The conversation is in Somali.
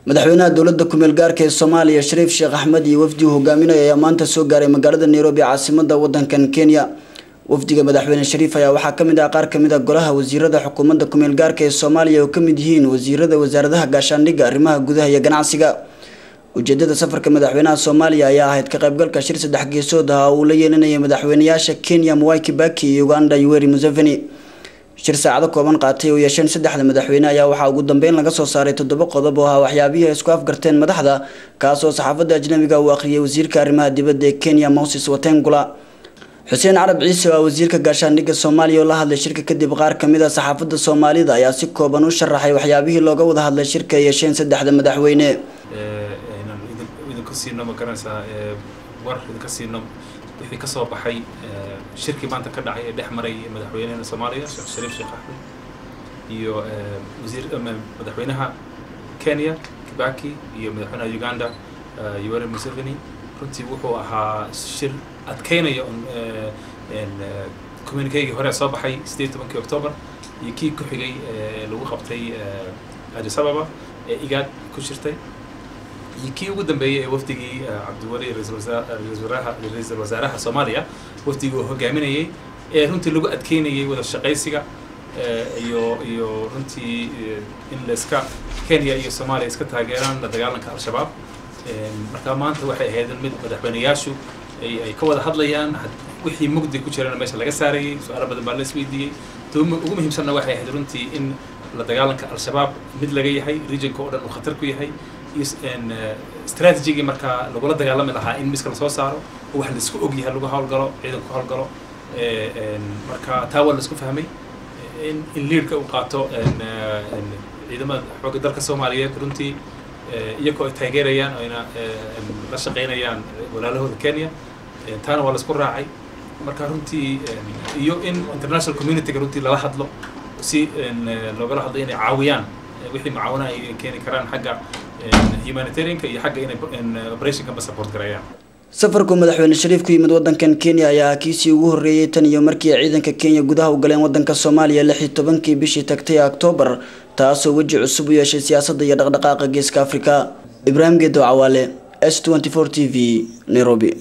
Madaxweynaha dowladda kumeel gaarka ee Soomaaliya Shariif Sheekh Axmed iyo wafdi uu hogaaminaya ayaa maanta soo gaaray magaalada Nairobi, caasimadda wadankan Kenya. Wafdiga madaxweyne Shariif ayaa waxaa ka mid ah qaar ka mid ah golaha wasiirada xukuumadda kumeel gaarka ee Soomaaliya oo ka mid yihiin wasiirada wasaaradaha gaashaandhigga, arrimaha gudaha iyo ganacsiga. Ujeedada safarka madaxweynaha Soomaaliya ayaa ahayd ka qaybgalka shir saddex geesood ah oo uu la yeelanayay madaxweynayaasha Kenya Mwai Kibaki iyo Uganda Yoweri Museveni. Shir saacado kooban qaatay oo yeesheen saddexda madaxweyne ayaa waxaa ugu dambeyn laga soo saaray 7 qodob oo ah waxyaabihii ay isku afgarteen madaxda, kaasoo saxaafadda ajnabiga uu akhriyay wasiirka arrimaha dibadda ee Kenya Moses Wetangula. Xuseen Carab Ciise oo ah wasiirka gaashaandhigga Soomaaliya oo la hadlay shirka kadib qaar ka mid ah saxaafadda Soomaalida ayaa si kooban u sharaxay waxyaabihii looga wada hadlay shirka ay yeesheen saddexda madaxweyne. Inaan idinku siino, ma garanaysaa, war idinka siino wixii ka soo baxay shirkii maanta ka dhacay ee dhex maray madaxweynaha Soomaaliya Sheekh Shariif Sheekh Axmed iyo wasiir madaxweynaha Kenya Kibaki iyo madaxweynaha Uganda Yoweri Museveni. Runtii wuxuu ahaa shir adkeynaya communiquegii hore soo baxay 18-kii October iyo kii ku xigay lagu qabtay Addis Ababa ee IGAD ku shirtay iyo kii ugu dambeeyey ee wafdigii Cabdiweli ra-iisul wasaaraha Soomaaliya wafdigii uu hogaaminayay ee runtii lagu adkeynayay wada shaqaysiga iyo runtii in la iska Kenya iyo Soomaaliya iska taageeraan la dagaalanka Al-Shabaab. Marka maanta waxay ahayd mid madaxweynayaashu ay ka wada hadlayaan wixii mugdi ku jirana meesha laga saarayay. Su-aalo badan baa la isweydiiyey. Ugu muhiimsanna waxay ahayd runtii in la dagaalanka Al-Shabaab mid laga yahay regionka oo dhan uu khatar ku yahay iyo strategygii markaa lagula dagaalami lahaa in miska lasoo saaro oo wax laisku og yahay lagu howlgalo, ciidanku ku howlgalo. Marka taa waa laisku fahmay in leadka uu qaato ciidamada xoogga dalka Soomaaliyeed, runtii iyagoo ay taageerayaan ayna la shaqaynayaan walaalahooda Kenya. Taana waa laisku raacay. Marka runtii iyo in international community-ga runtii lala hadlo si loogala hadlo inay caawiyaan wixii mucaawanaha ay keeni karaan xagga humanitarianka iyo xagga inay operationka support gareeyaan. Safarku madaxweyne Shariif ku yimid wadankan Kenya ayaa kiisii ugu horreeyay tan iyo markii ciidanka Kenya gudaha u galeen wadanka Soomaaliya 16-kii bishii tagtay October, taasoo weji cusub u yeeshay siyaasadda iyo dhaqdhaqaaqa geeska Afrika. Ibraahim Gedo Cawaale, S24 TV, Nairobi.